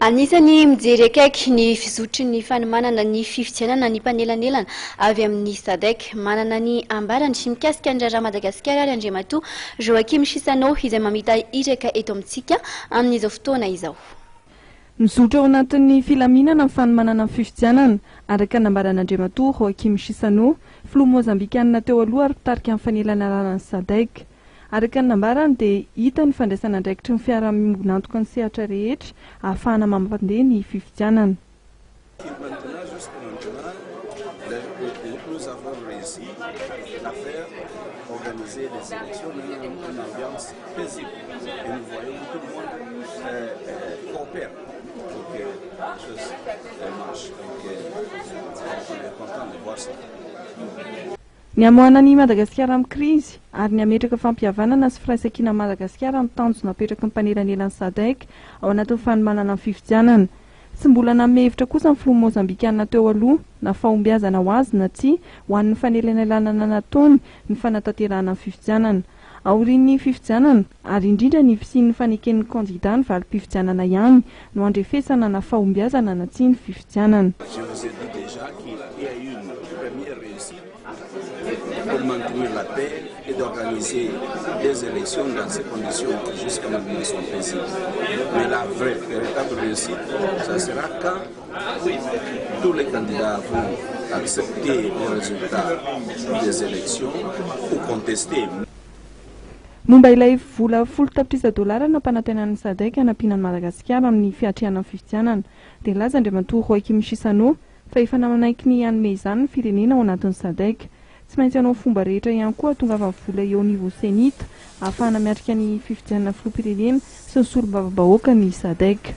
Anisan'ny mijery akaiky ny fizotry ny fanomanana ny fifidianana ny mpanelanelana avy amin'ny Sadc. Manana ny ambarany mikasika ny raharaha Madagasikara ary Andriamatoa Joaquim Chissano izay mamita iraka eto amintsika amin'izao fotoana izao. Mizotra ao anatin'ny filaminana ny fanomanana ny fifidianana, araka ny nambaran'Andriamatoa Joaquim Chissano, filoha mozambikanina teo aloha ary mpitarika ny fanelanelanan'ny Sadc. Araka ny nambarany dia hita ny fandraisana andraikitry ny fiaraha-miombon'antoka ny sehatra rehetra ahafahana mampandeha ny fifidianana. Nous avons réussi à faire organiser les élections dans une ambiance paisible. Et nous voyons que tout le monde coopère pour que les choses marchent. Donc on est content de voir ça. Ny hamoahana an'i Madagasikara amin'ny krizy ary ny hametraka fampihavanana sy firaisankina amin'i Madagasikara no tanjona apetraky ny mpanelanela ny Sadec ao anatin'ny fanomanana ny fifidianana. Tsy mbola nanome hevitra kosa ny filoha mozambikanina teo aloha na fahombiazana ho azy na tsia ho an'ny fanelanelanana nataony ny fanatanterahana ny fifidianana. Aorian'ny fifidianana, ary indrindra ny fisian'ny faneken'ny kandida ny valim-pifidianana ihany no handrefesana na fahombiazana na tsia ny fifidianana. Je vous ai dit déjà qu'il y a eu une première réussite pour maintenir la paix et d'organiser des élections dans ces conditions qui jusqu'à maintenant sont paisibles. Mais la vraie, véritable réussite, ça sera quand tous les candidats vont accepter les résultats des élections ou contester. Momba ilay vola 10 tapitrisa dolara nampanantenan'ny Sadec hanampiana an'i Madagasikara amin'ny fiatrehana ny fifidianana dia nilaza Andriamatoa Joaquim Chissano fa efa nanaiky ny hanome izany ny firenena ao anatin'ny Sadec. Tsy maintsy hanao fomba rehetra ihany koa hahatongavan'ny vola eo anivon'ny CENI-T ahafahana miatrika ny fifidianana filoham-pirenena sy ny solombavambahoaka ny Sadec.